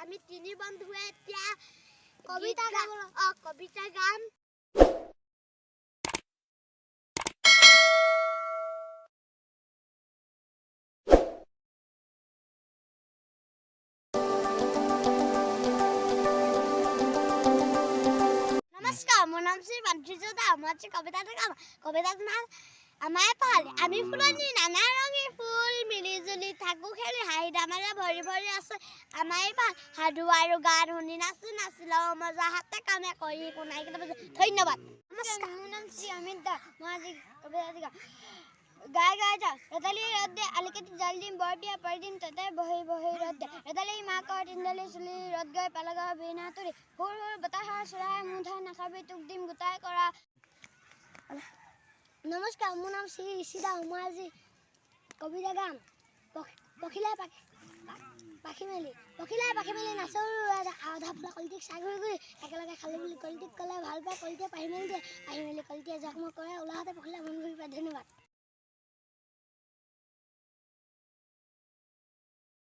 আমি তিনি বন্ধুৱে এতিয়া কবিতা গাম। কবিতা গাম। নমস্কাৰ, মোৰ নাম শ্ৰী বান্তিজোদা। মই আজি কবিতাটো গাম। কবিতাটোৰ নাম আমাৰ পাহাৰী। আমি ফুলনি নানা ৰঙী ফুল, মিলি জুলি থাকো খেলি, হাঁহি ধেমালি ভৰি ভৰি আছে আমাৰ এই পাহাৰ। সাধু আৰু গান শুনি নাচি নাচি লওঁ মজা, হাতে কামে কৰি কোনাই কেইটা। ধন্যবাদ। নমস্কাৰ, মোৰ নাম শ্ৰী অমিত দাস। মই আজি কবিতাটো গাম। গাই গাই যাওঁ। ৰদালি ৰ'দ দে, আলিকাটি জাল দিম, বৰ বিয়া পাৰি দিম, তাতে বহি বহি ৰ'দ দে। ৰদালি মাকৰ তিনডালি চুলি, ৰ'দ গৈ পালগৈ বিনা তুলি। হুৰ হুৰ বতাহৰ চৰাই, মোৰ ধান নাখাবি, তোক দিম গোটাই কৰা। নমস্কাৰ, মোৰ নাম শ্ৰী ঋষিদা। মই আজি কবিতা গাম। পখিলাই পাখি মেলি, পখিলাই পাখি মেলি নাচো আধা ফুলা কলিটিক চাই ঘূৰি ঘূৰি একেলগে খালোঁ বুলি কলিটিক ক'লে ভাল পায়, কলিটিয়ে পাহি মেলি দিয়ে, পাহি মেলি কলিটিয়ে জকমক কৰে, ওলাওঁতে পখিলা মন ঘূৰি পায়। ধন্যবাদ।